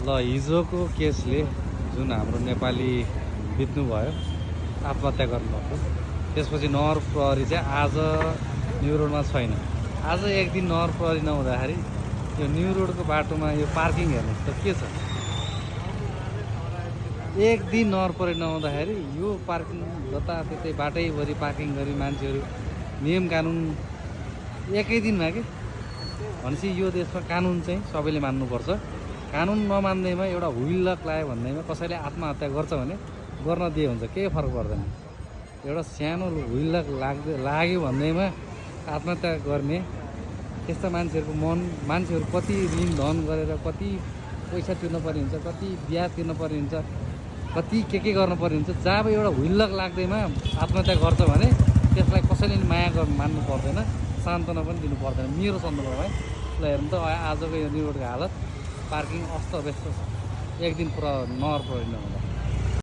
ल हिजोको केसले जुन हाम्रो नेपाली बित्नुभयो, आत्महत्या गर्नुभएको, त्यसपछि नहर प्रहरी चाहिँ आज न्यु रोडमा छैन। आज एक दिन नहर प्रहरी नहुँदाखेरि यो न्यु रोडको बाटोमा यो पार्किङ हेर्नुहोस् त के छ। एक दिन नहर प्रहरी नहुँदाखेरि यो पार्किङ जताततै बाटैभरि पार्किङ गरी मान्छेहरू नियम कानुन एकै दिनमा के भनेपछि यो देशमा कानुन चाहिँ सबैले मान्नुपर्छ। कानुन नमान्दैमा एउटा हुइल्लक लाग्यो भन्दैमा कसैले आत्महत्या गर्छ भने गर्न दिए हुन्छ, केही फरक पर्दैन। एउटा सानो हुइल्लक लाग्यो भन्दैमा आत्महत्या गर्ने त्यस्ता मान्छेहरू कति ऋण धन गरेर कति पैसा तिर्नु पर्ने हुन्छ, कति ब्याज तिर्नु पर्ने हुन्छ, कति के गर्नु पर्ने हुन्छ। जब एउटा हुइल्लक लाग्दैमा आत्महत्या गर्छ भने त्यसलाई कसैले माया मान्नु पर्दैन, सान्त्वना पनि दिनु पर्दैन मेरो सन्दर्भमा है। ल हेर्नु त आजको यो न्यु रोडको हालत, पार्किङ अस्तव्यस्त छ एक दिन नहर प्रहरी नहुँदा।